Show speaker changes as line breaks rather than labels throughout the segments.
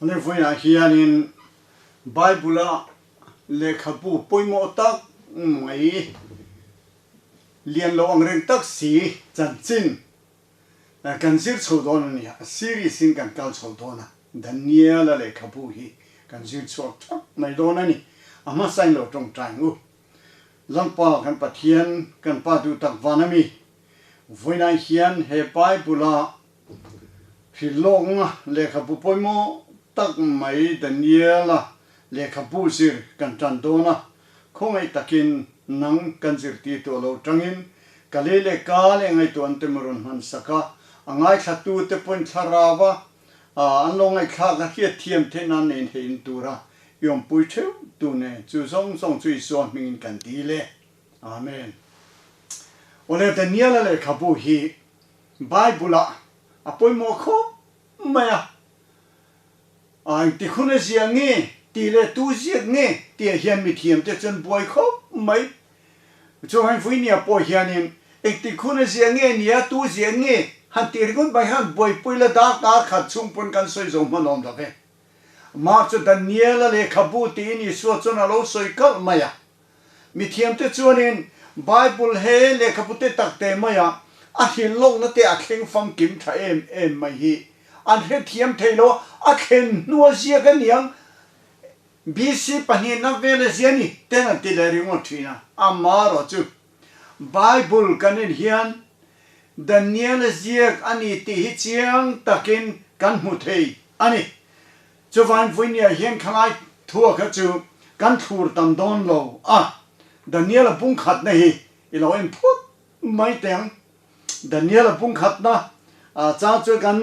Hone vawiinah hianin Bible-a lehkhabu pawimawh tak mai lian lo angreng tak si chanchin kan zir chho dawn a ni a, series in kan kal chho dawn a, Daniel-a lehkhabu hi kan zir chhuak thap mai dawn a ni. A hmasain lo tawngtai ang u. Lalpa kan Pathian, kan Pa duh tak van a mi, vawiinah hian he Bible-a hrilhlawkna lehkhabu pawimawh tak mai Daniel-a lehkhabu zir kan tan dawn a, khawngaih takin nang kan zirtirtu a lo tangin ka lei leh ka leh ngaihtuah an tem rawn hman sak a, a ngaithlatute pawhin thlarau a an lo ngaihthlak a hriatthiam theih nan nei theihin tura i awmpui theuh tu nen chu zawng zawng chu Isua hmingin kan dil e. Amen. Awle Daniel-a lehkhabu hi Bible-ah a pawimawh khawp mai a, a engti hun a ziah nge tih leh tu ziak nge tihah hian mithiamte chuan buai khawp mai. Chuvangin Vuinia pawh hianin engti hun a ziah nge nia tu ziah nge han tih ringawt mai hian buaipui la darkar khat chhung pawn kan sawi zo hman awm lo ve. Mark chu Daniel-a lehkhabu tiin Isua chuan a lo sawi kalh mai a. Mithiamte chuanin Bible he lehkhabu te tak te maia a hrilhlawkna te a thleng famkim tha em em mai hi an hrethiam thei lo a, a thlen hnua ziak a niang BC pahnihna vela zia ni ten an ti leh ringawt thin a. Amaherawh chu Bible kan en hian Daniel-a ziak a ni tih hi chiang takin kan hmu thei a ni. Chuvain Vuinia hian khalai thua kha chu kan thlur tam dawn lo a, Daniel-a bungkhatna hi i lo en phut mai teh ang. Daniel-a bungkhatna chang chu kan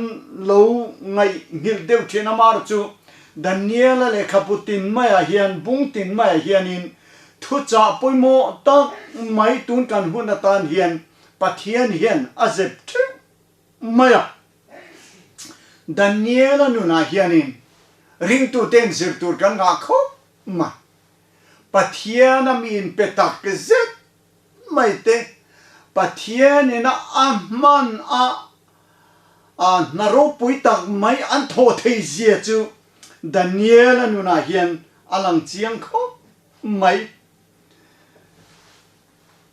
lo ngaihnghilh deuh thin a, mar chu Daniel-a lehkhabu tin maiah hian, bung tin maiah hianin thuchah pawimawh tak mai tun kan hun atan hian Pathian hian a zep theuh mai a. Daniel-a nunah hianin ringtute inzir tur kan ngah khawp mai. Pathiana mi inpe tak zet mai te, Pathianin a hman a hna ropui tak mai an thawh thei zia chu Daniel-a nunah hian a lang chiang khawp mai.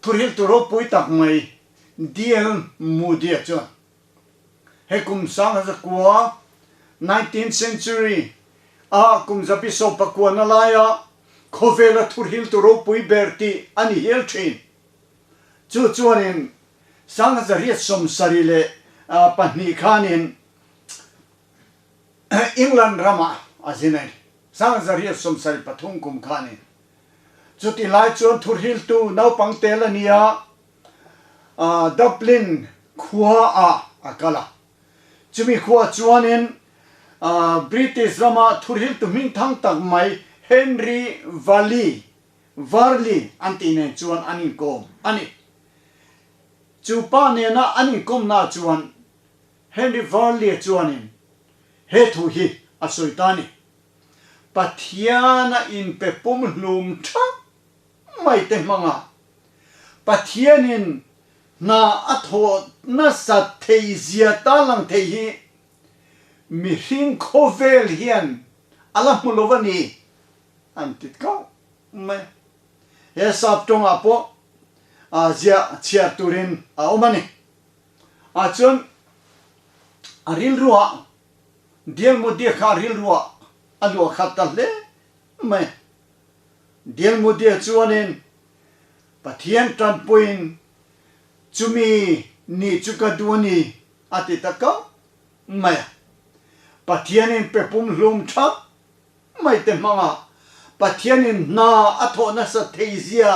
Thuhriltu ropui tak mai DL Moody-a chuan He kum 1900, nineteenth century, a kum zabi sawmpakuana laia khawvela thuhriltu ropui ber tih a ni hial thin. Chu chuanin 1872 khanin England ramah a zin a ni. 1873 kum khanin. Chutih lai chuan thuhriltu naupang tel a ni a. Dublin khua ah a kal a. Chumi khua chuanin British rama thuhriltu hmingthang tak mai Henry Valley, Varley an tih nen chuan an inkawm a ni. Chu pa nena an inkawmna chuan Henry Varley chuanin he thu hi a sawi ta a ni, Pathiana inpe pumhlum thap mai te hmanga Pathianin hna a thawh nasat thei zia tarlang thei hi mihring khawvel hian a la hmu lo a ni an ti tlauh mai. He sap tawngah pawh ziah chhiar turin a awm a ni. Ah chuan a rilruah Dialmudia kha a rilruah a luah khat ta hle mai. Dialmudia chuanin Pathian tanpuiin chumi ni chu ka duh a ni a ti ta kau mai a. Pathianin pe pumhlum thap mai te hmanga Pathianin hna a thawh nasa thei zia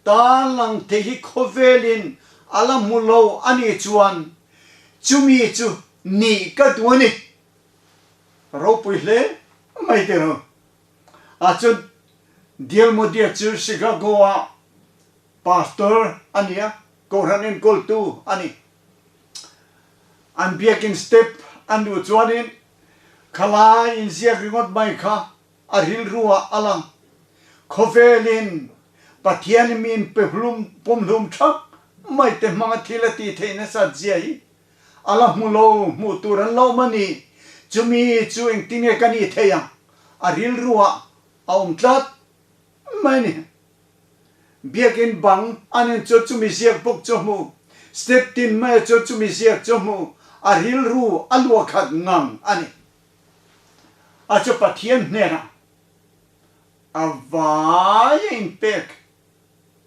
tarlang thei hi khawvelin a la hmu lo a nih chuan chumi chu nih ka duh a ni. Ropui hle mai te ru. Ah cun Dialmudia cu Chicago ah pastor a ni a, kawhhran enkawltu a ni. An biakinn step an luh chuan in khalai in ziak ringawt mai kha a rilru ah a lang. Khawvel in Pathian in mi in pe hlum pumhlum thak mai te hmang a thil a ti theih nasat zia hi a la hmu lo, hmuh tur an lo awm a ni. Chumi chu engtinge ka nih theih ang? A rilruah a awm tlat mai a ni. Biakinn bang an en chuan chumi ziak bawk chu a hmu. Step tin maia chuan chumi ziak chu a hmu. A rilru a luah khat ngang a ni. A chu Pathian hnenah a vai a inpek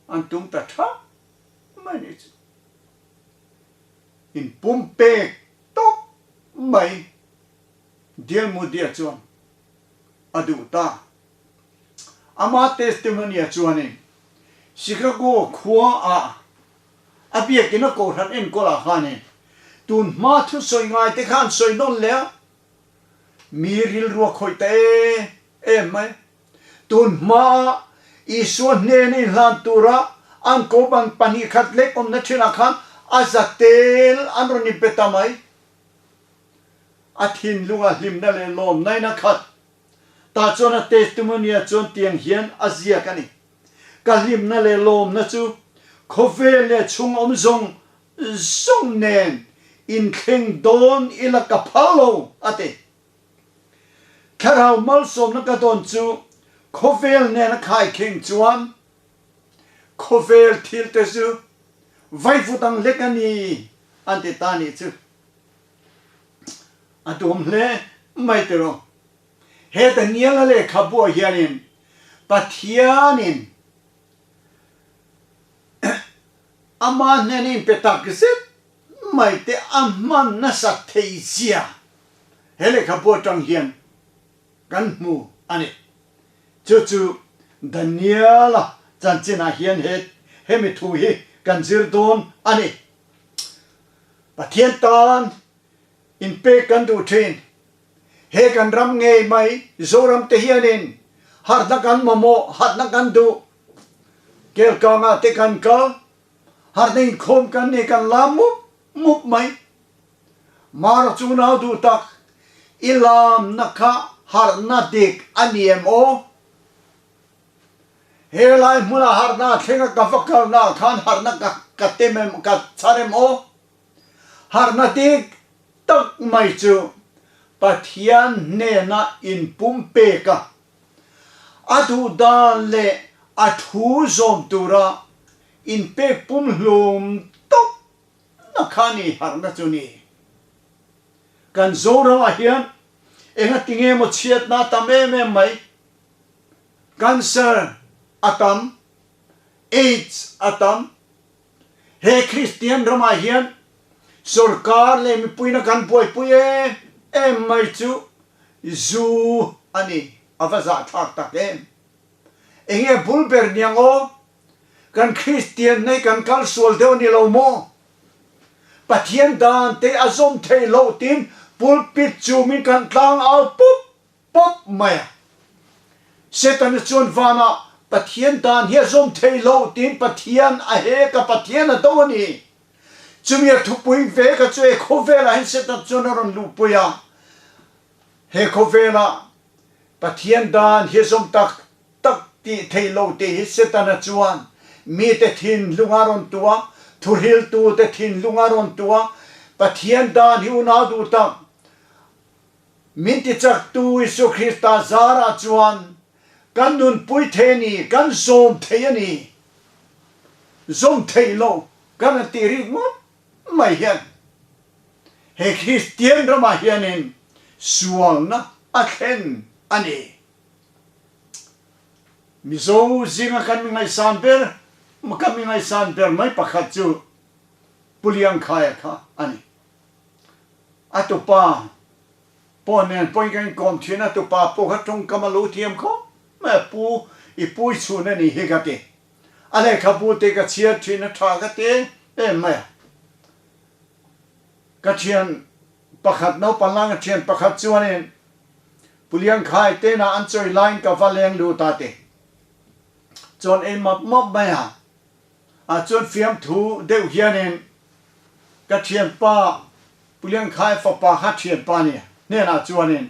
an tum ta thap mai a nih chu. Inpumpek tawp mai Dial Mudia chuan a duh ta. Ama testimony-ah chuanin Chicago khua ah a biakin a kohhran enkawl ah khanin tun hma thusawi ngai te kha an sawi nawn leh a, mi rilru a khawih ta em em mai. Tun hma ah Isua hnena inhlan tura an kohban 2 khat lek awmna thinah khan a za tel an rawn inpe ta mai. A thinlunga hlimna leh lawmna in a khat. Tah chuan a testimony-ah chuan tiang hian a ziak a ni, Ka hlimna leh lawmna chu khawvel leh chhung awm zawng zawng nen inthleng dawn ila ka phal lo, a ti. Thlarau malsawmna ka dawn chu khawvel nen a khaikheng chuan khawvel thil te chu vaivut ang lek a ni, an ti ta nih chu. A tuam hle mai tiraw. He Daniela lehkhabuah hianin Pathianin ama hnena inpe tak zet mai te a hman nasat theih zia he lehkhabu atang hian kan hmu a ni. Chu chu Daniela chanchinah hian he hemi thu hi kan zir dawn a ni. Pathian tan inpek kan duh thin. He kan ram ngei mai Zoram te hianin harhna kan mamawh, harhna kan duh. Kelkangah te kan kal, harhna inkhawm kan nei kan lam mup mup mai. Mara chu nau duh tak, i lamna kha harhna dik a ni em aw? He lai hmuna harhna a thleng a ka va kalna ah khan harhna ka ka tem em ka chhar em aw? Harhna dik tak mai chu Pathian hnena inpumpek a, a duh dan leh a thu zawm tura inpek pumhlum tawp na kha ni harhna chu ni. Kan Zoramah hian engatinge maw chhiatna a tam em em mai? Cancer a tam, Aids a tam. He Kristian ramah hian sorkar leh mipuina kan buaipui em em mai chu zu a ni, a va zahthlak tak em. Enge bul ber niang aw? Kan Kristian nei kan kal sual deuh a ni lo maw? Pathian dan te a zawm thei loh tin pulpit chumin kan tlang au pup pawp mai a. Setana chuan vanah Pathian dan hi a zawm thei lo tiin Pathian a hek a, Pathian a do a ni. Chumi a thupui ve kha chu he khawvelah hian Setana chuan a rawn luhpui a, he khawvelah Pathian dan hi a zawm tak tak tih thei lo tih hi Setana chuan mite thinlung a rawn tuah, thuhriltute thinlung a rawn tuah, Pathian dan hi unau duh tak Min tichaktu Isua Krista zarah chuan kan nunpui thei a ni, kan zawm thei a ni. Zawm theih loh kan han tih rik ngawt mai hian he Kristian ramah hianin sualna a thlen a ni. Mizo zinga kan mi ngaihsan ber, ka mi ngaihsan ber mai pakhat chu Pu Liangkhaia kha a ni. A tupa pawh nen pawhin ka inkawm thin a, tupa pawh kha tawngkam a lo thiam khawp mai a, pu i pui chhun a nih hi ka ti. A lehkhabu te ka chhiar thin a tha ka ti em em mai a. Ka thian pakhat naupang langa thian pakhat chuanin Pu Liangkhai tena an chawi laiin ka va leng lut a ti. Chuan ei map map mai a. Ah chuan fiamthu deuh hianin ka thianpa Pu Liangkhai fapa kha thianpa nia hnenah chuanin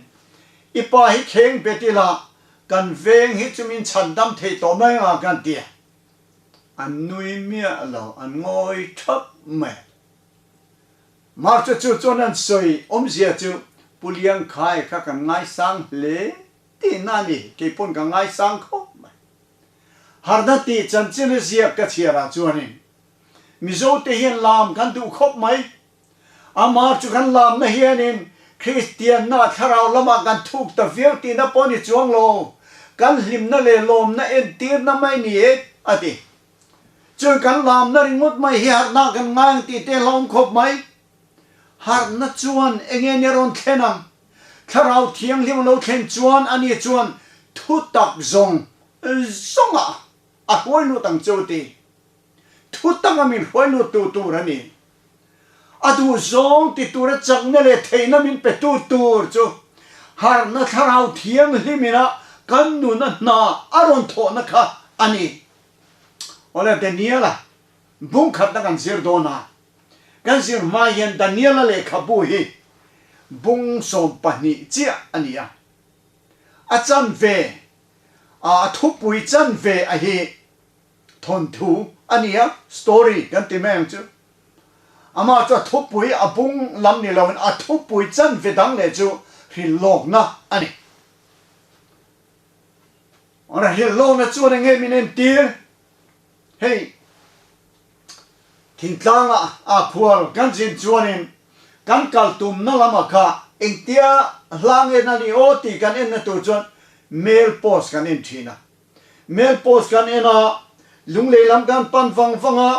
i pa hi kheng bet ila kan veng hi chu min chhan dam thei tawh mai anga kan ti a. An nui miah lo, an ngawi thap mai. March chu chuan an sawi awmzia chu Pu. Pu Liangkhaia kha kan ngaisang hle tihna a ni, kei pawn ka ngaisang khawp mai. Harhna tih chanchin a ziak ka chhiar ah chuanin Mizote hian lam kan duh khawp mai. Amah chu kan lamna hianin Kristianna thlarau lamah kan thuk ta viau tihna pawh ni chuang lo, kan hlimna leh lawmna entirna mai ni e, a ti. Chuan kan lamna ringawt mai hi harhna kan ngai ang tih te hlauhawm khawp mai. Harhna chuan enge ni rawn thlen ang? Thlarau Thianghlim lo thlen chuan ani chuan thutak zawng zawngah a hruai lut ang chu ti. Thutak a min hruai lut tu tur a ni. A duh zawng ti tura chakna leh theihna min pe tu tur chu harhna Thlarau Thianghlim ina kan nuna hna a rawn thawhna kha a ni. Awle Daniela bung khatna kan zir dawn a, kan zir hma hian Daniela lehkhabu hi bung 12 chiah a ni a, a chanve a thupui chanve a hi thawnthu a ni a, story kan ti mai ang chu. Amah chu a thupui a bung lam ni loin a thupui chanve dang leh chu hrilhlawkna a ni. Hrilhlawkna chuan eng nge min entir? Hei thingtlanga a khual kan zin chuanin kan kal tumna lamah kha engtia hlang en a ni aw tih kan enna tur chuan mail post kan en thin a. Mail post kan en a, Lunglei lam kan pan vang vang a,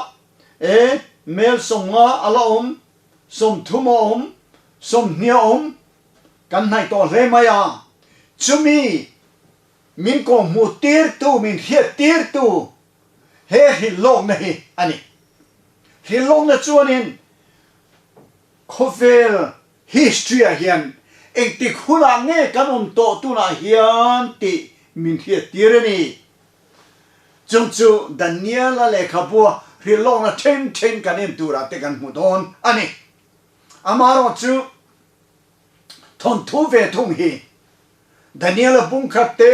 e, mail 50 a la awm, 30 a awm, 20 a awm, kan hnaih tawh hle mai a. Chumi min kawhhmuh tirtu, min hriat tirtu he hrilhlawkna hi a ni. Hrilhlawkna chuanin khawvel History ah hian engtik hunah nge kan awm tawh tunah hian tih min hriattir a ni. Chung chu Daniela lehkhabua hrilhlawkna then then kan en turah te kan hmu dawn a ni. Amaherawh chu thawnthu ve thung hi Daniela bung khat te,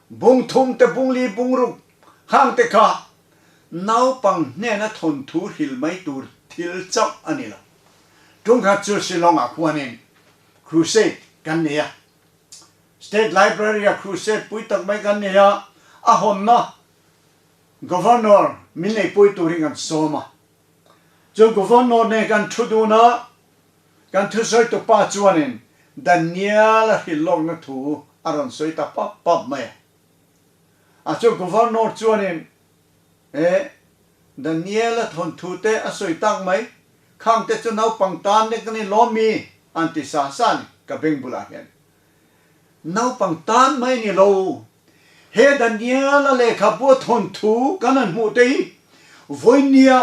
bung thum te, bung li, bung ruk hang te kha naupang hnena thawnthu hril mai tur thil chauh a ni lo. Tungkhat chu Shillong-ah khuanin crusade kan nei a, State Library-ah crusade pui tak mai kan nei a, a hawnna Governor min neihpui turin kan sawm a. Chu Governor nen kan thu dun a, kan thusawitu pa chuanin Daniel-a hrilh lawkna thu a rawn sawi ta pap pap mai a. A chu Governor chuanin E, Daniel-a thawnthu te a sawi tak mai, khang te chu naupang tan nek a ni lawm mi? an ti sa sa a ni, ka beng bulah hian. Naupang tan mai ni lo, he Daniel-a lehkhabua thawnthu kan han hmuh te hi vawinia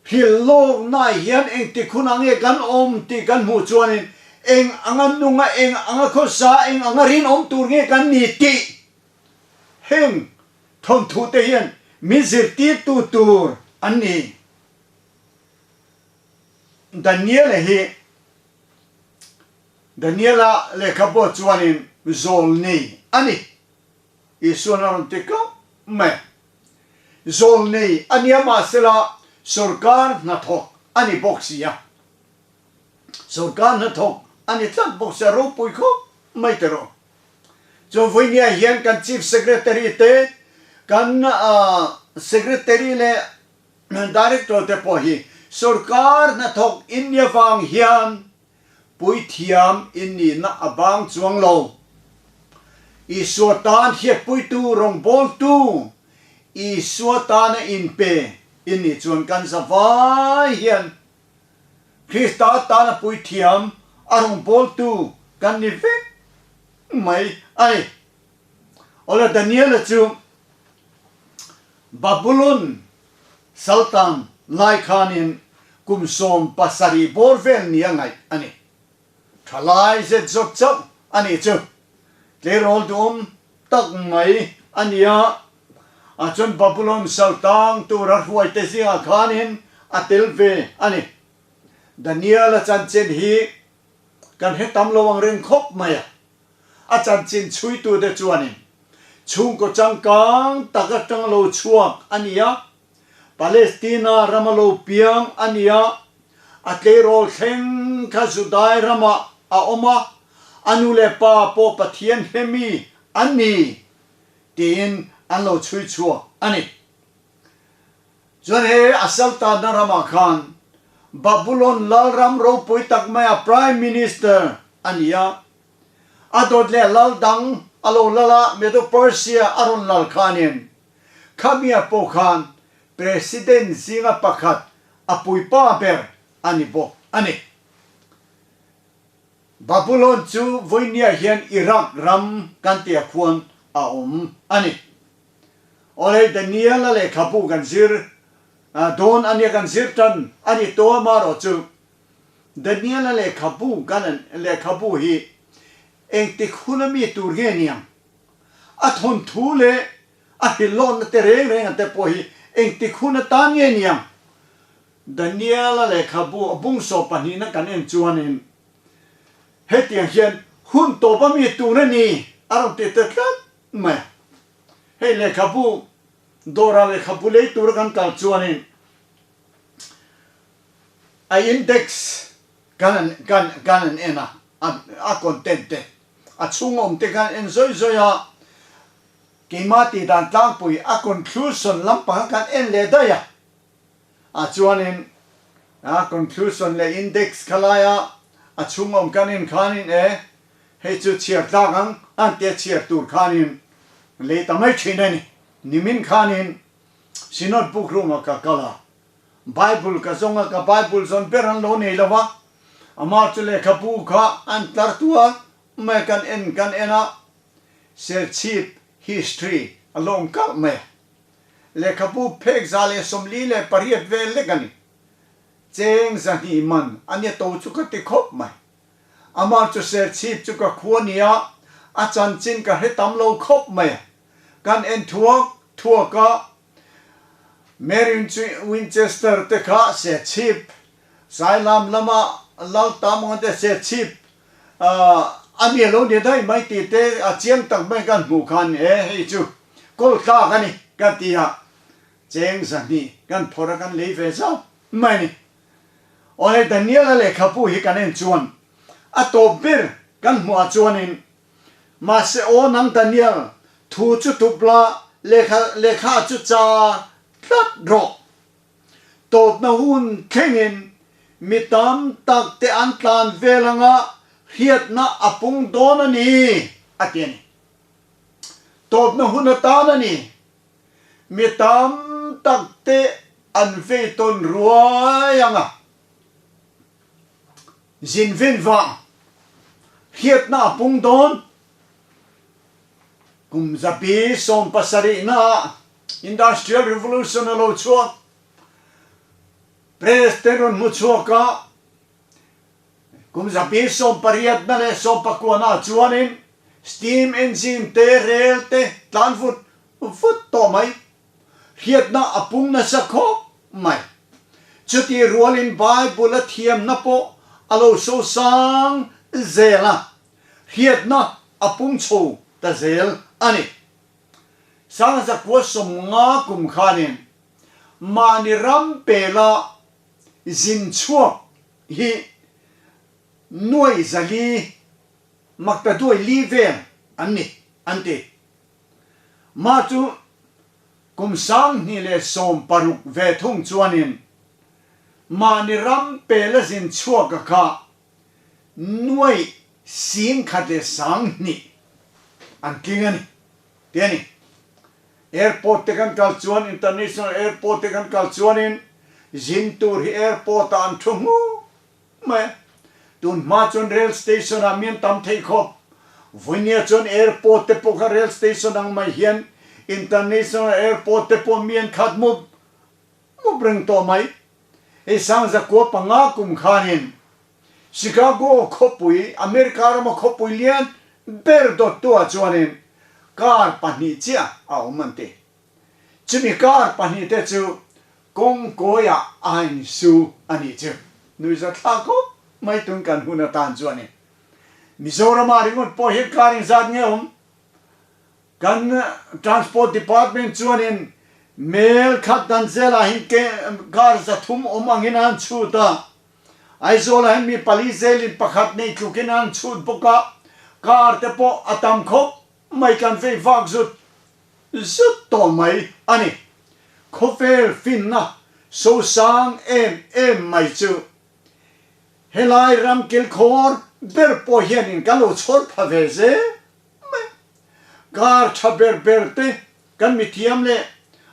hrilh lawknaah hian engtik hunah nge kan awm tih kan hmuh chuanin eng anga nunga, eng anga khawsa, eng anga rinawm tur nge kan ni tih heng Thawnthu te hian min zirtirtu tur an ni. Daniela hi Daniela lehkhabu chuanin zawlnei a ni. Isuan a rawn ti kauh mai a. Zawlnei a nia mahsela sorkar hnathawk a ni bawk si a. Sorkar hnathawk a ni tlat bawk si a, ropui khawp mai teh rawh. Chuan vawinia hian kan Chief Secretary te, kan Secretary leh Director te pawh hi sorkar hnathawk in nia vang hian puithiam in nihna a bang chuang lo. Isua tan hriatpuitu, rawngbawltu, Isua tana inpe in nih chuan kan zavai hian Krista tana puithiam a rawngbawltu kan ni vek mai a ni. Awle Daniela chu Babulon Sultan lai khanin kum 17 bawr vel nia ngaih a ni. Thalai zet zawt chauh a nih chu. Tleirawl duhawm tak mai a ni a, a chuan Babulon saltang tura hruaite zingah khanin a tel ve a ni. Daniel-a chanchin hi kan hre tam lo ang reng khawp mai a, a chanchin chhuitute chuanin chhungkaw changkang tak atang lo chhuak a ni a, Palestina rama lo piang a ni a, a tleirawl thleng kha Judai ramah. a awm a, a nu leh pa pawh Pathian hre mi an ni tiin an lo chhui chhuak a ni. Chuan he a saltanna ramah khan Babulon lalram ropui tak maia Prime Minister a ni a, a dawt leh lal dang a lo lal a, Medo-Persia a rawn lal khanin khamia pawh khan President zinga pakhat a puipa ber a ni bawk a ni. Babulon chu vawinia hian Iraq ram kan tia khuan a awm a ni. Awle Daniel-a lehkhabu kan zir dawn a nia kan zir tan a ni tawh a marawh chu Daniel-a lehkhabu kan lehkhabu hi engtik hun a mi tur nge niang? A thawnthu leh a hrilhlawkna te reng reng te pawh hi engtik hun atan nge niang? Daniel-a lehkhabu a bung 12na kan en chuanin hetiang hian hun tawp a mi tur a ni a rawn ti ta tlat mai a. Hei lehkhabu dawrah lehkhabu lei tura kan kal chuanin a index kan an kan kan an en a, a content te a chhung awm te kan en zawi zawi a, keimah tih dan tlangpui a conclusion lampang kan en leh daih a. A chuanin a conclusion leh index kha laia a chhung awm kan en khanin e, hei chu chhiar tlak ang an tia chhiar tur khanin lei ta mai thin a ni. Nimin khanin Synod book room ah ka kal a, Bible ka zawng a, ka Bible zawn ber an lo nei lo va, amah chu lehkhabu kha an tlar tua mai kan en kan en a, Serchhip history a lo awm kalh mai a. Lehkhabu phek 148 vel lek a ni. Cheng 200 man a nia to chu ka ti khawp mai. Amah chu Serchhip chu ka khua nia, a chanchin ka hre tam lo khawp mai a. Kan en thuak thuak a, Mary Winchester te kha Serchhip Sailam lama lal tam ang te Serchhip A ni lo ni daih mai tih te a chiang tak mai kan hmuh khan e hei chu kawl tlak a ni kan ti a, cheng 200 kan phawrh a kan lei ve zauh mai a ni. Aw hei Daniel-a lehkhabu hi kan en chuan a tawp ber kan hmuh ah chuanin mahse aw nang Daniel thu chu tup la lehkha lehkha chu cha tlat rawh. Tawpna hun thlengin mi tam tak te an tlan vel anga hriatna a pung dawn a ni, a ti a ni. Tawpna hun atan a ni. Mi tam tak te an vei tawn ruai anga zin vin vang hriatna a pung dawn. Kum 170 naah Industrial Revolution a lo chhuak. Press te rawn hmu chhuak a, kum 18 na leh 19 naah chuanin steam engine te, rel te tlan vut vut tawh mai. Hriatna a pung nasa khawp mai. Chutih rualin Bible a thiamna pawh a lo sosang zel a, hriatna a pung chho ta zel a ni. 1950 kum khanin mahni ram pela zin chhuak hi nuai 400 makta duai li vel an ni an ti. Mah chu kum 2016 ve thung chuanin mahni ram pela zin chhuak a kha nuai 10,200 an tling a ni ti a ni. Airport te kan kal chuan, International Airport te kan kal chuanin zin tur hi airport ah an thu hmu mai a. Tun hma chuan rail station ah mi an tam thei khawp. Vawinia chuan airport te pawh kha rail station ang mai hian International Airport te pawh mi an khat mup mup reng tawh mai. Hei 1905 kum khanin Chicago khawpui, America rama khawpui lian ber dawttuah chuanin car pahnih chiah a awm an ti. Chumi car pahnih te chu kawng kawiah a insu a nih chu. Nuihza thla khawp mai tun kan hun atan chuanin Mizorama ringawt pawh hian car engzat nge awm? Kan Transport Department chuanin mel khat dan zelah hian car 300 awm angin an chhut a. Aizawlah hian mi pali zelin pakhat nei tlukin an chhut bawk a, car te pawh a tam khawp mai kan vei vak zut zut tawh mai a ni. Khawvel finna sosang em em mai chu helai ram kilkhawr ber pawh hianin kan lo chhawr pha ve zel mai. Car tha ber ber te kan mithiam leh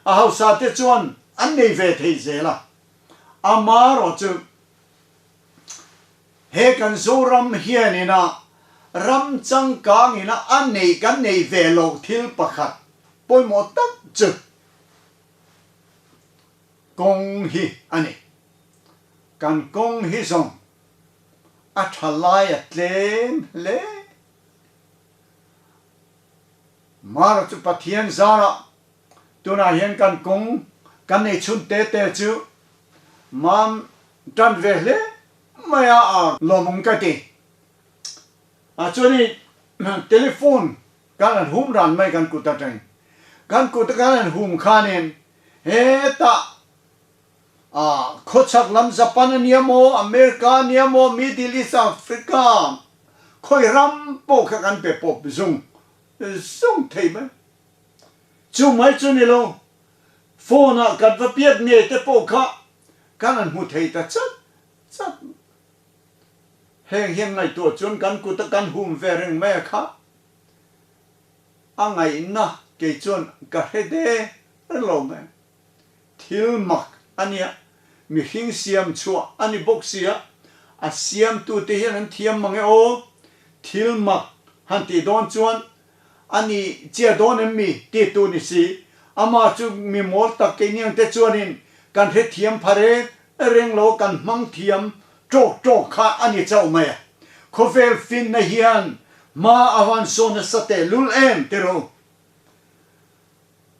a hausa te chuan an nei ve thei zel a. Amarawh chu he kan Zoram hianin a ram changkangin a a neih kan nei ve loh thil pakhat pawimawh tak chu kawng hi a ni. Kan kawng hi zawng a tha lai a tlem hle. Mara chu Pathian zarah Tunah hian kan kawng kan nei chhun te te chu mam tan ve hle mai a, a lawmawm ka ti. A chuan i telephone kan han hum ran mai kan kut atangin. Kan kut a kan han hum khanin hetah khawchhak lam Japan a nia maw, America a nia maw, Middle East, Africa khawi ram pawh kha kan pe pawp zung zung thei mai. Chu mai chu ni lo, phone ah kan va piak ngei te pawh kha kan han hmu thei ta chat chat. Heng hian ngaihtuah chuan kan kut a kan hum ve reng mai a kha a ngaihna kei chuan ka hre der lo mai. Thil mak a nia, mihring siam chhuah a ni bawk sia, a siamtute hian an thiam mang e aw, thil mak han tih dawn chuan A ni chiah dawn em mi? ti tu ni si. Amah chu mi mawl tak keini ang te chuanin kan hrethiam pha reng reng lo, kan hmang thiam tawk tawk kha a ni chauh mai a. Khawvel finna hian hma a van sawn nasa tehlul em ti ro.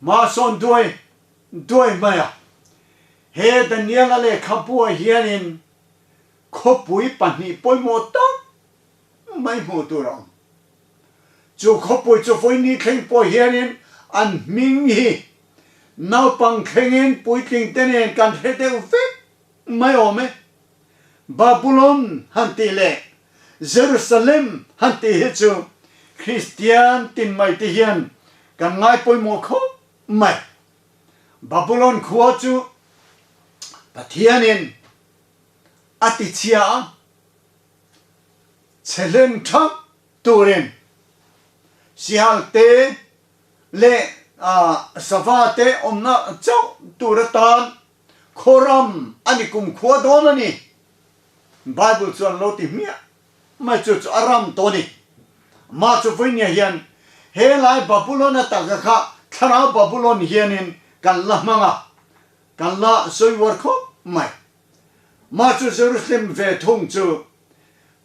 Hma sawn duai duai mai a. He Daniela lehkhabuah hianin khawpui pahnih pawimawh tak mai hmuh tur a awm. Chu khawpui chu vawiin thleng pawh hianin an hming hi naupang thlengin puitling te nen kan hre deuh vek mai awm e. Babulon han tih leh Jerusalem han tih hi chu Kristian tin mai te hian kan ngai pawimawh khawp mai. Babulon khua chu Pathianin a tichhia a. Chhe hlen thap turin sihal te leh sava te awmna chauh tur atan khawram a ni kumkhua dawn a ni. Bible chuan lo ti hmiah mai chu chu a ram tawh a ni. Mah chu vawinia hian helai Babulon ataka kha thlarau Babulon hianin kan la hmang a, kan la sawi uar khawp mai. Mah chu Jerusalem ve thung chu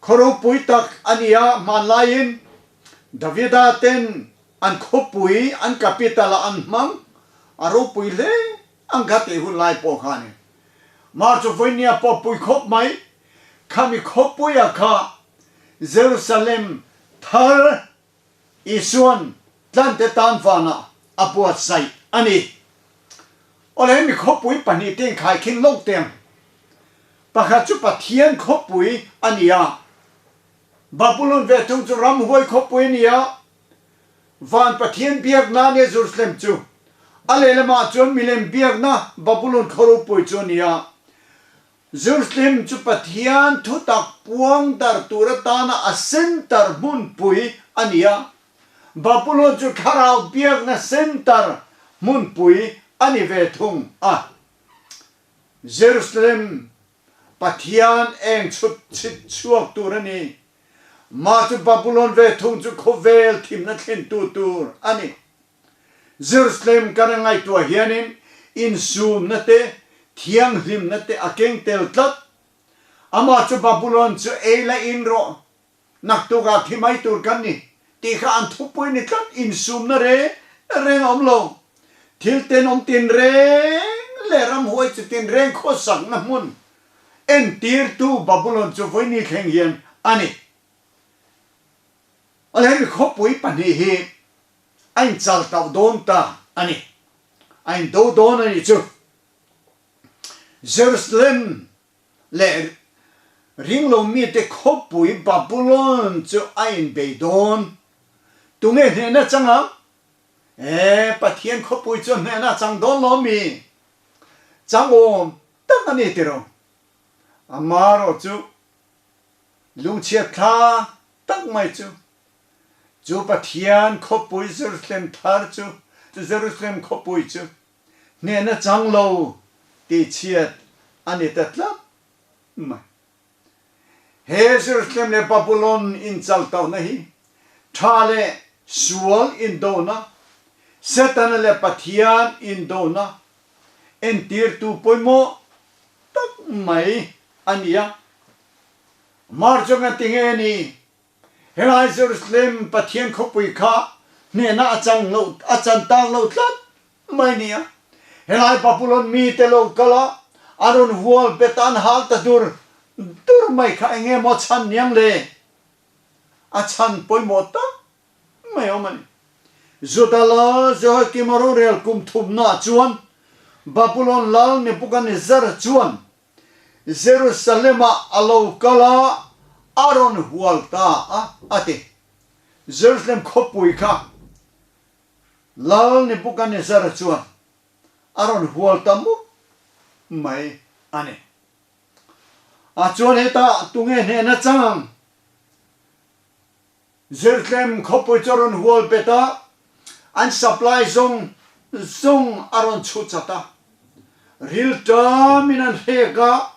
khaw ropui tak a ni a, hmanlaiin Davida ten an khawpui, an capital ah an hmang, a ropui hle ang kha tih hun lai pawh kha a ni. Mah chu vawinia pawh pui khawp mai, khami khawpuia kha Jerusalem thar Isua'n tlante tan vanah a buatsaih a ni. Awle hemi khawpui pahnihte inkhaikhin lawk teh ang. Pakhat chu Pathian khawpui a ni a, Babulon ve thung chu ramhuai khawpui a ni a, van Pathian biakna a nia Jerusalem chu. A lehlamah chuan milem biakna Babulon khaw ropui chu a ni a. Jerusalem chu Pathian thutak puang dar tur atana a center hmunpui a ni a, Babulon chu thlarau biakna center hmunpui a ni ve thung a. Jerusalem Pathian eng chhut chhit chhuak tur a ni. Mah chu Babulon ve thung chu khawvel thimna thlentu tur a ni. Jerusalem kan a ngaihtuah hianin insumna te, thianghlimna te a keng tel tlat. Amah chu Babulon chu ei la in rawh, naktukah thi mai tur kan ni tih kha an thupui ni tlat, insumna reng reng a awm lo. Thil tenawm tinreng leh ramhuai chi tinreng khawsakna hmun entirtu Babulon chu vawiin ni thleng hian a ni. Awle hemi khawpui pahnih hi a inchal tauh dawn ta a ni. A indo dawn a nih chu. Jerusalem leh Ringlo mite khawpui Babulon chu a inbei dawn. Tunge hnehna chang ang? E, Pathian khawpui chuan hnehna a chang dawn lo mi? Chang awm tak a ni tiraw? Amarawh chu lungchhiat thla tak mai chu, chu Pathian khawpui Jerusalem thar chu, Jerusalem khawpui chu hnehna chang lo tihchhiat a ni ta tlat mai. He Jerusalem leh Babulon inchaltauhna hi tha leh sual indona, Setana leh Pathian indona entirtu pawimawh tak mai a ni a. Mar chu nga tinge ni? Helai Jerusalem Pathian khawpui kha hnehna a chang lo, a chan tak lo tlat mai nia. Helai Babulon mite lo kal a, an rawn hual bet a, an hal ta dur dur mai kha eng emaw a chhan niang le? A chhan pawimawh tak mai awm a ni. Juda lal Jehoiakim a rorel kum thumnaah chuan Babulon lal Nebuchadnezzar chuan Jerusalem-ah a lo kal a, a rawn hual ta a, a ti. Jerusalem khawpui kha Lal Nebuchadnezzar chuan a rawn hual ta mup mai a ni. A chuan hetah tunge hnehna chang? Zirtlem khawpui chu a rawn hual bet a, an supply zawng zawng a rawn chhu chat a. Rilṭamin an hrek a,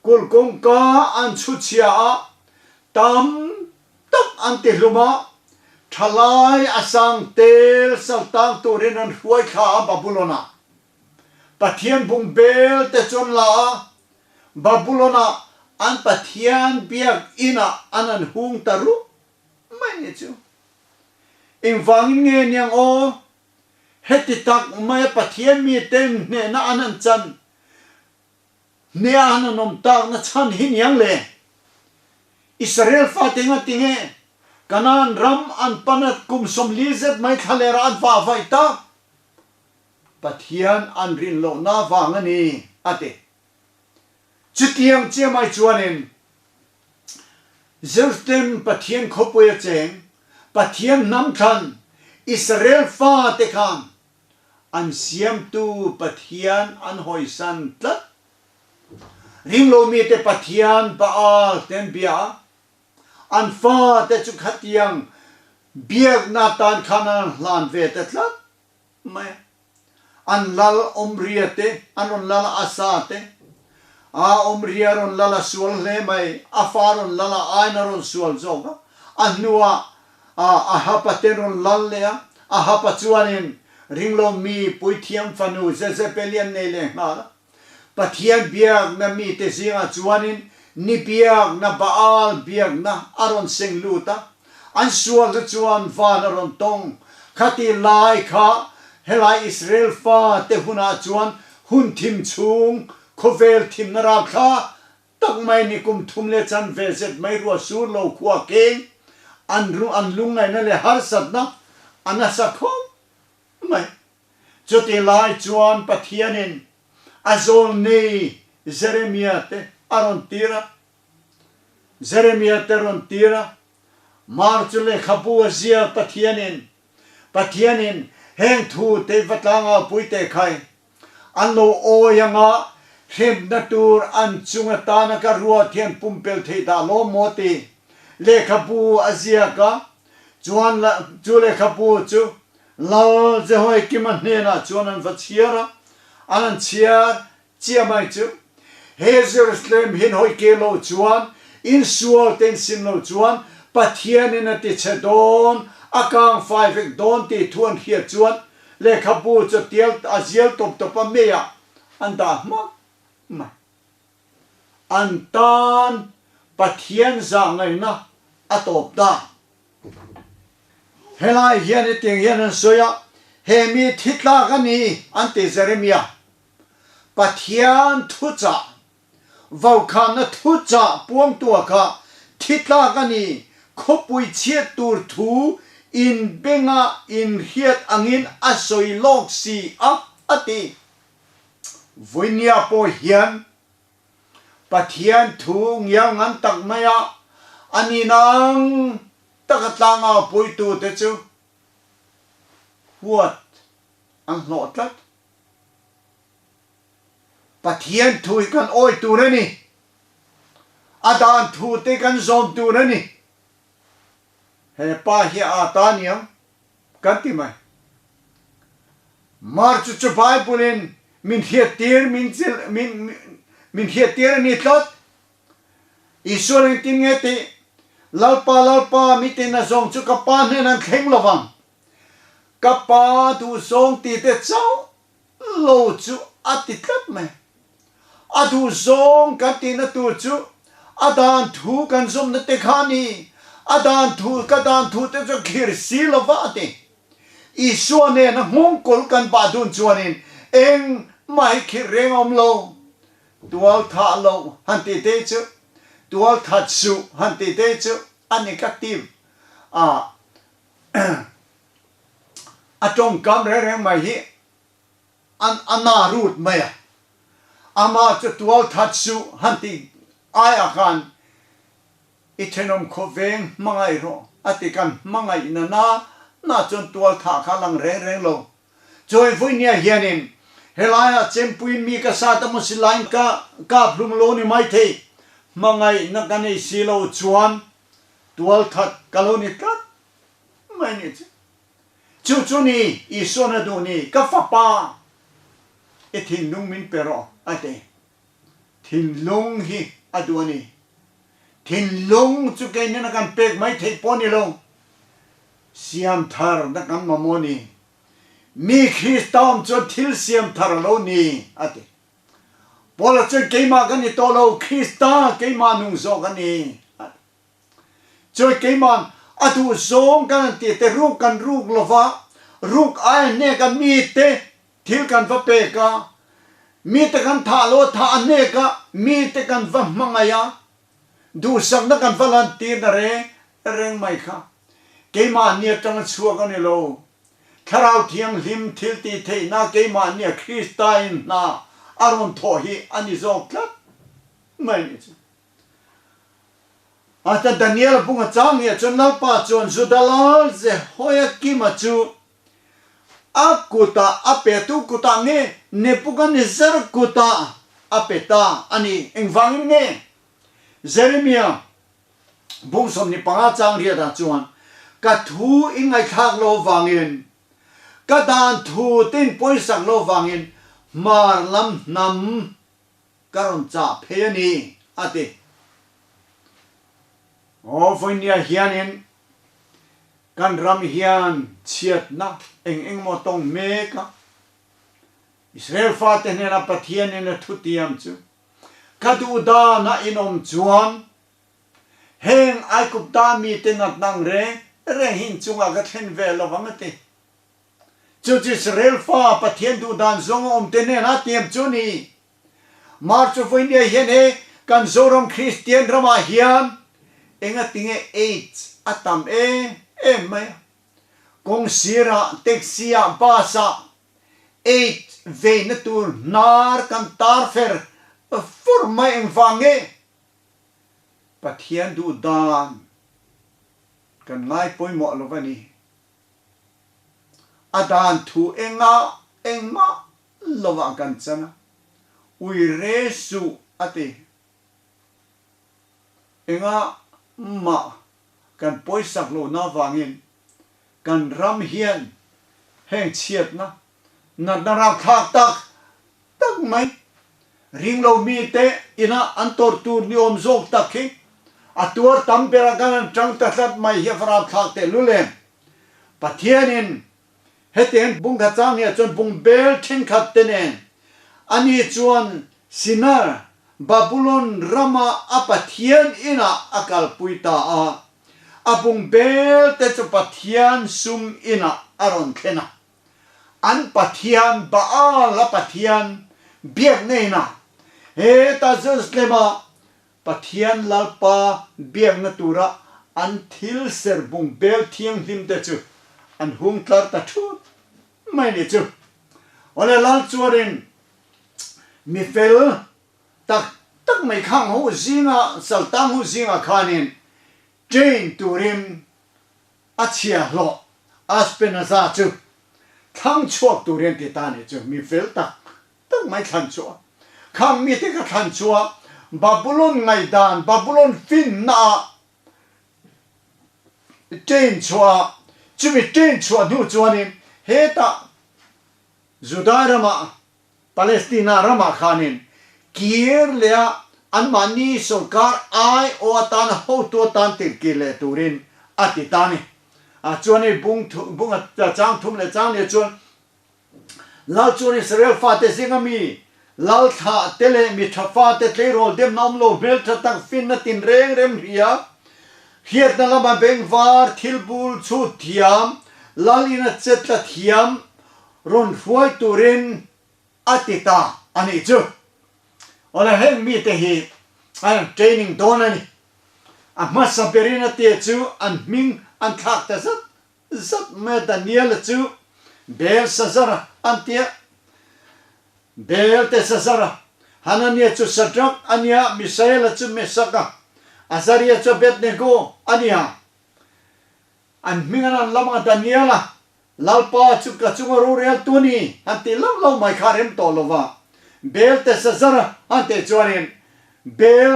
kulh kawngka an chhu chhia a, tam tak an ti hlum a, ṭhalai a sang tel saltang turin an hruai thla a Babulon-ah. Pathian bung bel te chu an la a, Babulon-ah an Pathian biakinah an an hung ta rup mai ni chu. Engvangin nge niang aw? Heti tak maia Pathian miten hnehna an han chan, hneha an han awm takna chhan hi niang le? Israel fate nga tinge Kanaan ram an pana kum 40 zet mai thlalera an vah vaih tak? Pathian an rin lohna vang a ni, a ti. Chutiang chiah mai chuanin Jerusalem Pathian khawpui a cheng, Pathian hnam thlan Israel fate khan an siamtu Pathian an hawisan tlat. Ringlo mite Pathian Baal te an bia a, an fate chu khatiang biakna tan khan an hlan ve ta tlat. mai a. An lal Omria te, an rawn lal a Asa te, a Omria rawn lal a sual hle mai, a fa rawn lal a aiin a rawn sual zawk a, a hnuah Ahab-a te rawn lal leh a, Ahab-a chuanin ringlo mi puithiam fanu Jezebel-i an nei leh nghal a. Pathian biakna mite zingah chuanin ni biakna Baal biakna a rawn seng lut a, an sualna chuan van a rawn tawng. Khati lai kha helai Israel fate hunah chuan hun thim chhung khawvel thimna rapthla tak mai ni kum thum leh chan ve zet mai ruah sur lo khua keng an an lungngaihna leh harsatna a nasa khawp mai. Chuti lai chuan Pathianin a zawlnei Jeremia te a rawn tir a. Jeremia te rawn tir a, Mar chu lehkhabu a ziak Pathianin, Pathianin heng thu te va tlangau-pui teh khai, an lo awi anga hremna tur an chung atana ka ruat hian pumpel theih dah lawm maw ti lehkhabu a ziak a, chuan chu lehkhabu chu Lal Jehoiakima hnenah chuan an va chhiar a, an han chhiar chiah mai chu, He Jerusalem hin hawi ke lo chuan, insual te insim lo chuan, Pathianin a tichhe dawn, a kang fai vek dawn tih thu an hriat chuan, lehkhabu chu tial a zial tawp tawp a meiah an dah hmak mai. An tan Pathian zah ngaihna a tawp ta. Helai hian hetiang hian an sawi a, He mi thi tlak a ni, an ti Jeremia. Pathian thuchah, vaukhahna thuchah puangtua kha thi tlak a ni, khawpui chhiat tur thu inbenga inhriat angin a sawi lawk si a, a ti. Vawinia pawh hian. Pathian thu ngial ngan tak maia a nihna ang taka tlangau puitute chu huat an hlawh tlat. Pathian thu hi kan awih tur a ni. A dan thu te kan zawm tur a ni. He pa hi a ata aniang kan ti mai. Mar chu chu Bible in min hriattir min min min hriattir a ni tlat. Isua engtin nge tih? Lalpa, Lalpa, mi tina zawng chu ka Pa hnen an thleng lovang. Ka Pa duhzawng ti te chauh lo chu a ti tlat mai. A duhzawng kan tihna tur chu a dan thu kan zawmna te kha a ni. A dan thu, ka dan thu te chu khir si lova a ti. Isua nena nghawngkawl kan bah dun chuanin engmah hi khirh reng a awm lo. Tual thah loh han tih te chu, tual that suh han tih te chu a negative a a tawngkam reng reng mai hi a na rut mai a. Amah chu tual that suh han tih aiah khan i thenawm khawveng hmangaih rawh a ti kan hmangaihna na na chuan tual thah kha a lang reng reng lo. Chawi vawinia hianin helaiah chempuiin mi ka sat a maw silaiin ka kap hlum lo ni maithei, hmangaihna ka nei si lo chuan tual that ka lo ni tlat mai ni chu. Chu chu ni Isuan a duh ni, ka fapa i thinlung min pe rawh a ti. Thinlung hi a duh a ni. Thinlung chu keinin a kan pek mai theih pawh a ni lo. Siam thar na kan mamawh a ni. Mi Krista awm chuan thil siam thar a lo ni, a ti. Paula chuan keimah ka ni tawh lo, Krista keimah nung zawk a ni, a ti. Chuan keima'n a duh zawng kan han tih te ruk kan ruk lo va, ruk aia hnek a mite thil kan va pek a, mite kan thah lo a thah a hnek a, mite kan va hmangaih a, duhsakna kan va lantir na reng reng mai kha keimahni atanga chhuak a ni lo. Thlarau Thianghlim thil tih theihna keimahnia Kristain hna a rawn thawh hi a ni zawk tlat mai ni chu. Ata Daniel bunga chang hiah chuan Lalpa chuan Juda lal Jehoiakima chu a kutah a pe, tu kutah nge? Nebuchadnezzar kutah a pe ta a ni. Engvangin nge? Jeremia bung 25 chang riatah chuan, Ka thu i ngaihthlak lo vangin, ka dan thu te in pawisak lo vangin hmar lam hnam Ka rawn chah phei a ni, a ti. Aw, vawinia hianin kan ram hian chhiatna eng eng maw tawng mek a. Israel fate hnena Pathianin a thutiam chu, Ka duh dana in awm chuan heng Aigupta mite natna ang reng reng hi in chungah ka thlen ve lo vang, a ti. Chu chu Israel fa Pathian duh dan zawng a awm te hnenah tiam chu ni. Mar chu vawinia hian he kan Zoram Kristian ramah hian engatinge AIDS a tam em em mai a. Kawng sirah, taxi ah, bus ah AIDS veina tur hnar kan tar fer fur mai engvang nge Pathian duh dan kan ngai pawimawh lo va ni. A dan thu engah engmah lovah kan chan a, ui re suh a ti. Engah mah kan pawisak lohna avangin kan ram hian heng chhiatna natna rakthlak tak tak mai ringlo mite ina an tawrh tur ni awm zawk tak hi a tuar tam berah kan han tang ta tlat mai hi a va rapthlak tehlul em? Pathianin hetiang bung khat chang hiah chuan bung bel thenkhat te nen ani chuan Sinar, Babulon rama a Pathian inah a kalpui ta a, a bung bel te chu Pathian sum inah a rawn thlen a. An Pathian Baal a Pathian biakna inah heta Jerusalem-a Pathian Lalpa biakna tura an thil ser bung bel thianghlim te chu an hung tlar ta thut mai ni chu. Awle Lal chuanin mi fel tak. tak mai khang ho zinga, saltang ho zingah khanin train turin a chhiahhlawh Aspenaza chu thlang chhuak turin ti ta nih chu mi fel tak tak mai thlan chhuah. Khang mite ka thlan chhuah Babulon ngaihdan, Babulon finna ah train chhuah, chumi train chhuah hnu chuanin hetah Juda ramah Palestina ramah khanin kir leh a anmahni sorkar aiawh atana hotu atan tirkir leh turin a ti ta a ni. A chuan hei bung bung a chang thum leh chang leh chuan Lal chuan Israel fate zinga mi Lal thlah te leh mi tha fate tleirawl demna awm lo hmeltha tak finna tin reng rem hria hriatna lama bengvar thil bul chhut thiam Lal ina chetla thiam rawn hruai turin a ti ta a nih chu. Awle heng mite hi an training dawn a ni. A hmasa berin a tia chu an hming an thlak ta zat zat mai a, Daniel-a chu Belshazzar-a an tia, Belteshazzar-a, Hanania chu Shadrach a nia, Mishael-a chu Meshach-a, Azaria chu Abednego a nia. An hming an an lam a, Daniel-a, Lalpa chu ka chunga roreltu a ni, han ti lauh lauh mai kha a rem tawh lo va. Belteshazzar-a han teh chuanin, Bel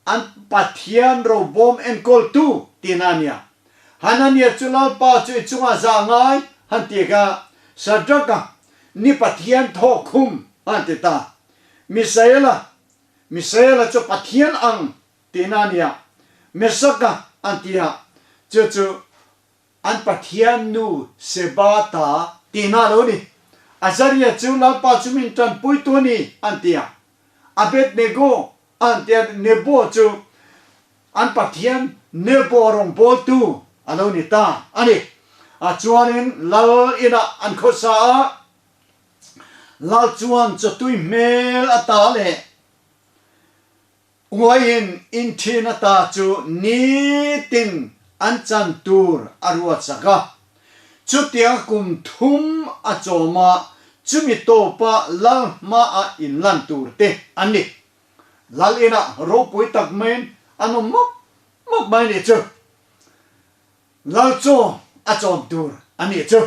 an Pathian robawm enkawltu tihna a nia. Hanania chu Lalpa chu i chungah zah ngai han ti kha, Shadrach-a, ni Pathian thawk khum han ti ta. Misael-a, Misael-a chu Pathian ang tihna a nia. Meshach-a an ti a, chu chu An Pathian nu Seba ta tihna a lo ni. Azaria chu Lalpa chu min tanpuitu a ni, an ti a. Abednego an ti a, Nebo chu an Pathian Nebo rawngbawltu a lo ni ta a ni. A chuanin Lal inah an khawsa a, Lal chuan chawtui hmel a ta leh Uaiin inthin ata chu nitin an chan tur a ruatsak a. Chutiang kum thum a chawm a, chumi tawpa lal hmaah inlan tur te an ni. Lal inah ropui tak maiin an awm mawp mawp mai nih chu. Lal chaw a chawm tur a nih chu.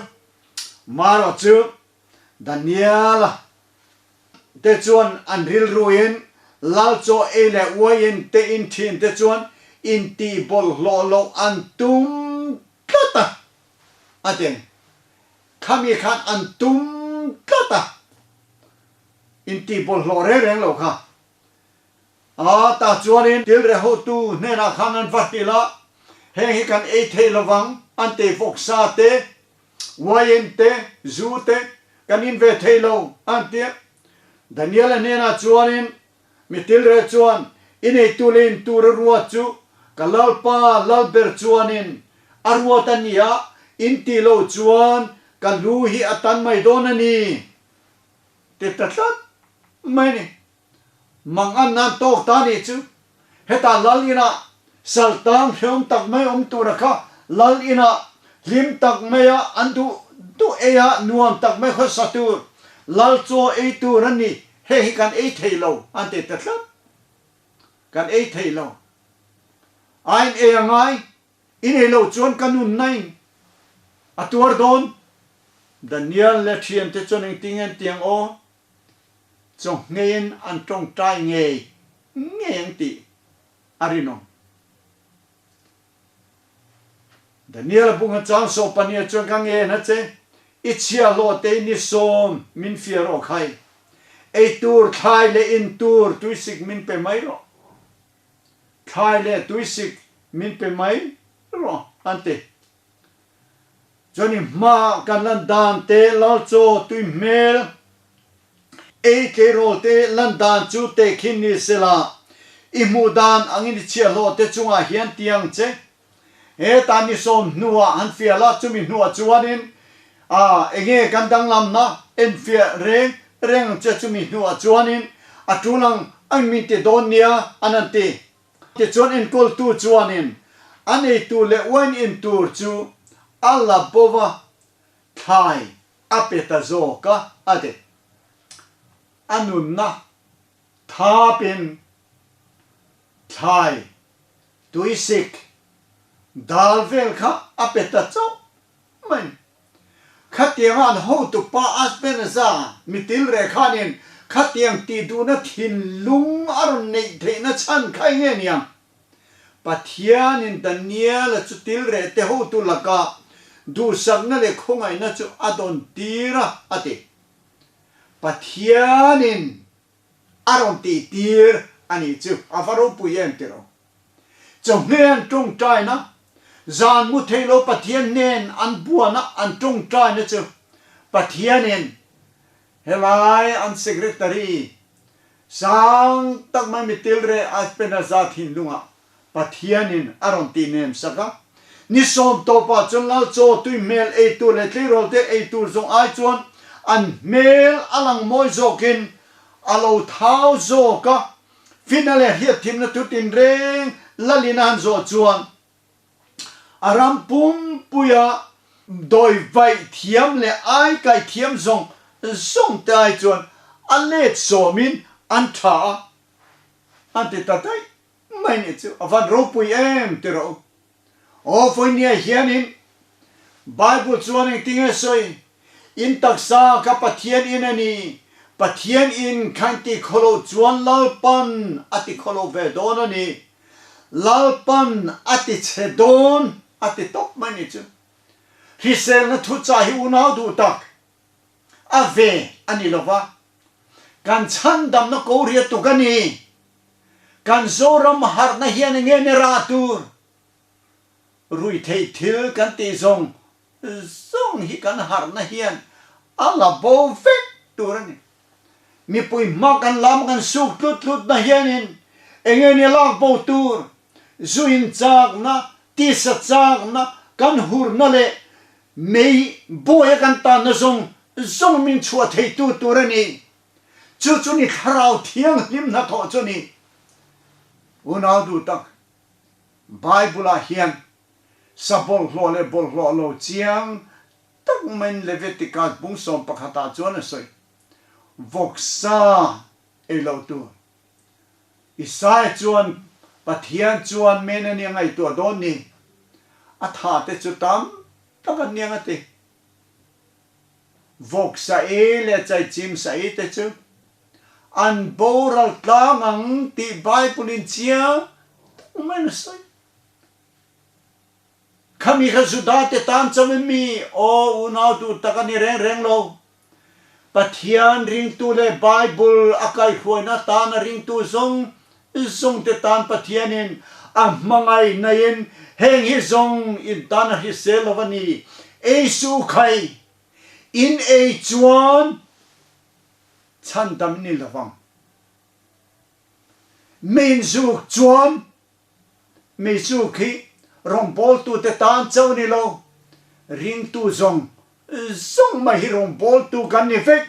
Marawh chu Daniela te chuan an rilruin lal chaw ei leh uaiin te in thin te chuan intih bawlhhlawh loh an tum tlat a, a ti ang. Khami khan an tum tlat a, intih bawlhhlawh reng reng lo kha. A tah chuanin tilre hotu hnenah khan an va hrilh a, heng hi kan ei thei lovang an ti vawksa te, Wine te, zu te kan in ve thei lo, an ti a. Daniel-a hnenah chuanin mi tilre chuan, I neitu leh in tur a ruat chu ka Lalpa Lalber chuanin a ruat a ni a, in tih loh chuan ka lu hi a tan mai dawn a ni, ti ta tlat mai a ni. Mang an nan tawk ta nih chu. Hetah lal inah saltang hreawm tak mai awm tura kha lal inah hlim tak maia an duh duh ei a, nuam tak mai khawsa tur, lal chaw ei tur a ni, hei hi kan ei thei lo an ti ta tlat. Kan ei thei lo. A in ei a ngai, i nei lo chuan ka nunna in a tuar dawn. Daniel leh thiante chuan engtin nge an ti ang aw? Chawngheiin an tawngtai ngei ngei ang tih a rinawm. Daniel-a bunga chang sawh pahnih chuan ka ngen a che, I chhiahhlawh te i ni sawm min fiah rawh khai. Ei tur thlai leh in tur tuisik min pe mai rawh. Thlai leh tuisik min pe mai rawh an ti. Chuan i hma kan lan dan te lalchaw tui hmel ei tleirawl te lan dan chu tehkhin ni sela, i hmuh dan angin i chhiahhlawh te chungah hian ti ang che. Hetah ni sawm hnuah han fiah la, chumi hnuah chuanin a enge kan danglamna enfiah reng reng ang che, chumi hnuah chuanin a tul ang ang min ti dawn nia an han ti. Tichuan enkawltu chuanin a neitu leh uain in tur chu a la bo va, thlai a pe ta zawk a, a ti. A nunna thapin Thlai, tuisik, dal vel kha a pe ta chauh mai. Khatianga an hotupa Aspenaza mitil reh khanin khatiang tih duhna thinlung a rawn neih theihna chhan kha eng nge niang? Pathianin Daniela chu til reh te hotu lakah duhsakna leh khawngaihna chu a dawn tir a, a ti. Pathianin a rawn tih tir a nih chu a va ropui em tiraw? Chawhmeh an tawngtaina, zan mu thei lo Pathian hnen an buana an tawngtaina chu Pathianin helai an secretary sang tak mai mitilreh Aspenaza thinlungah Pathianin a rawn tih nem sak a. Ni sawm tawpah chuan Lal chaw tui hmel ei tur leh tleirawl te ei tur zawng ai chuan an hmel a lang mawi zawkin a lo thau zawk a. Fina leh hriatthimna thu tinreng Lalin a han zawh chuan a ram pumpuia dawi vaih thiam leh ai kaih thiam zawng zawng te ai chuan a let sawmin an tha a, an ti ta daih mai nih chu a van ropui em ti rawh u. Aw vawinia hianin Bible chuan engtinge sawi, In taksa kha Pathian in a ni, Pathian in kha in ti khawlo chuan Lalpan a ti khawlo ve dawn a ni, Lalpan a ti chhe dawn a ti tawp mai nih chu. Hriselna thuchah hi unau duh tak a ve a ni lova, kan chhandamna ko ria tuk a ni. Kan Zoram harhna hian enge ni rah tur? Ruihtheih thil kan tih zawng zawng hi kan harhna hian a la bo vek tur a ni. Mipui hma kan lam kan suk tlut tlutna hianin enge ni lak bo tur? Zu in chakna, tisa chakna, kan hurna leh mei bawia kan tanna zawng zawng min chhuah theitu tur a ni. Chu chu ni thlarau thianghlim hnathawh chu ni. Unau duh tak, Bible ah hian sa bawlhhlawh leh bawlhhlawh lo chiang tak maiin Leviticus bung 11 ah chuan a sawi. Vawksa ei loh tur. Isaiah chuan Pathian chuan men a nia ngaihtuah dawn ni. A tha te chu tam tak an nia nga ti. Vawksa ei leh chaichim sa ei te chu an boral tlang ang tih Bible in chiang tak maiin a sawi. Khami kha Juda te tan chauh em mi? Aw unau duh tak a ni reng reng lo. Pathian ringtu leh Bible a kaihhruaina atana ringtu zawng zawng te tan Pathianin a hmangaih naiin heng hi zawng in tan a hrisel lo a ni. Ei suh khai, in ei chuan chhandam ni lovang. Min zuk chuan mi chu khi rawngbawltute tan chauh ni lo, ringtu zawng zawng mai hi rawngbawltu kan ni vek.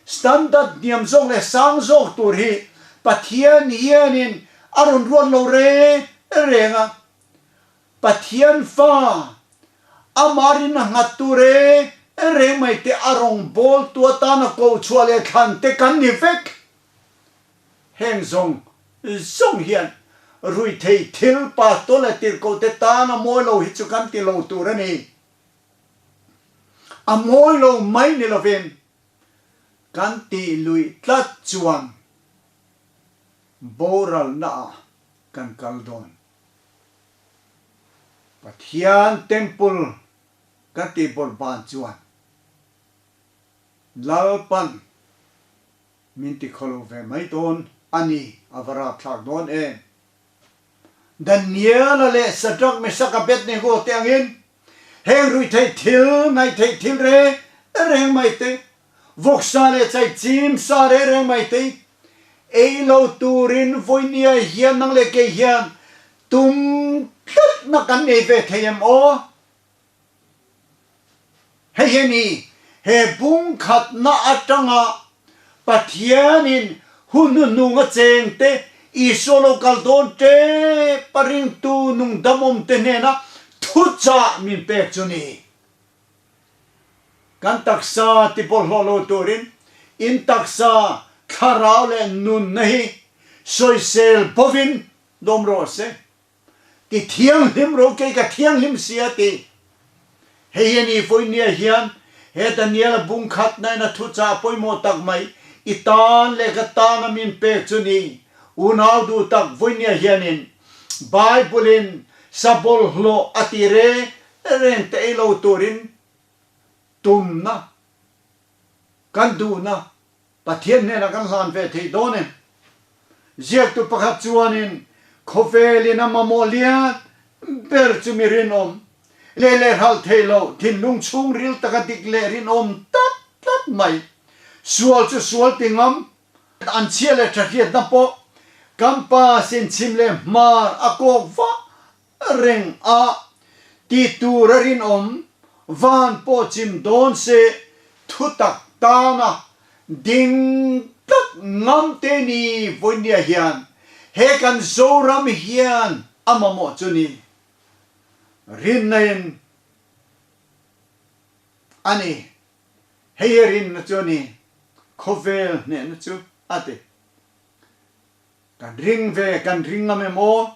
Standard hniam zawk leh sang zawk tur hi Pathian hianin a rawn ruat lo reng reng a. Pathian fa, amah rinna nghat tur reng reng mai te a rawngbawltu atana kohchhuah leh thlan te kan ni vek. Heng zawng zawng hian ruihtheih thil pastor leh tirhkoh te tan a mawi lo hi chu kan ti lo tur a ni. A mawi lo mai ni lovin kan tih luih tlat chuan boralna ah kan kal dawn. Pathian temple kan tih bawrhban chuan Lalpan Min ti khaw lo ve mai dawn a ni, a va rapthlak dawn em? Daniela leh Shadrach, Meshach, Abednego te angin heng ruihtheih thil, ngaihtheih thil reng reng mai te, vawksa leh chaichim sa reng reng mai te ei lo turin vawinia hian nang leh kei hian tum tlatna kan nei ve thei em aw? Hei hi a ni, he bung khatna atanga Pathianin hun hnuhnunga chengte Isua lo kal dawn tep a ringtu nungdamawmte hnena thuchah min pek chu ni. Kan taksa ti bawlhhlawh lo turin in taksa, thlarau leh nunna hi sawisel bovin. dawm rawh se. Ti thianghlim rawh kei ka thianghlim si a ti. Hei hi a ni vawinia hian he Daniela bung khatna in a thuchah pawimawh tak mai i tan leh ka tan a min pek chu ni. Unau duh tak vawinia hianin Bible in sa bawlhhlawh a ti reng reng te ei lo turin tumna kan duhna Pathian hnenah kan hlan ve thei dawn em? Ziaktu pakhat chuanin khawvelin a mamawh lian ber chu mi rinawm, leh leh hralh thei lo, thinlung chhungril taka dik leh rinawm tlat tlat mai, sual chu sual ti ngam, an chhia leh tha hriatna pawh kan pa sinchhim leh hmar a kawk vah reng a, ti tur a rinawm, van pawh chim dawn se thutak tana ding tlat ngam te ni vawinia hian he kan Zoram hian a mamawh chu ni rinna in a ni, hei hi rinna chu a ni, khawvel hnehna chu a ti. Kan ring ve, kan ring ngam em aw?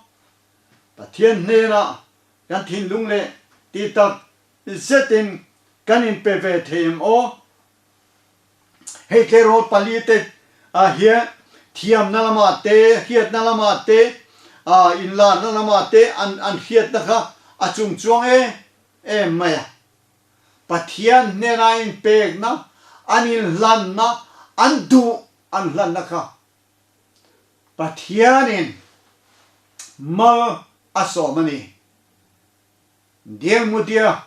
Pathian hnenah kan thinlung leh tih tak zetin kan inpe ve thei em aw? Hei tleirawl palite ah hian thiamna lamah te, hriatna lamah te, inlarna lamah te an hriatna kha a chungchuang em em mai a. Pathian hnena inpekna, an inhlanna, an duh an hlanna kha Pathianin mal a sawm a ni. Dialmudia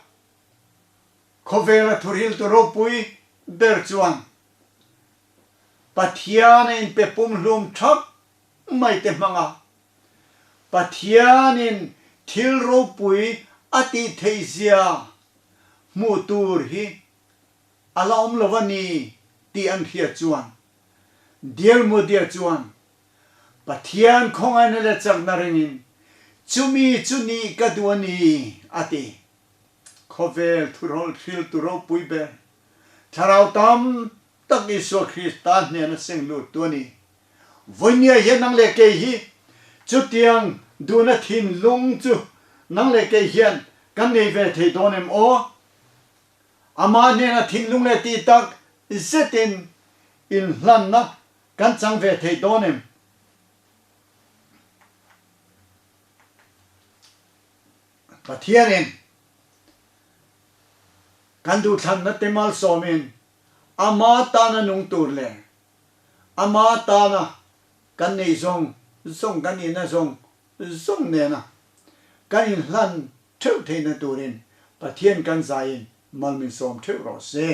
khawvela thuriltu ropui ber chuan Pathian a inpe pumhlum thap mai te hmang a, Pathianin thil ropui a tih theihzia hmuh tur hi a la awm lo a ni tih an hriat chuan Dialmudia chuan Pathian khawngaihna leh chakna ringin chumi chu nih ka duh a ni, a ti. Khawvel thurawlh hriltu ropui ber, Thlarau tam tak Isua Krista hnena seng luttu a ni. Vawinia hian nang leh kei hi chutiang duhna thinlung chu nang leh kei hian kan nei ve thei dawn em aw? Amah hnena thinlung leh tih tak zetin inhlanna kan chang ve thei dawn em? Pathianin kan duhthlanna te malsawmin ama tana nung tur leh ama tana kan neih zawng zawng kan nihna zawng zawng nena kan inhlan theuh theihna turin Pathian kan zaiin mal min sawm theuh rawh se.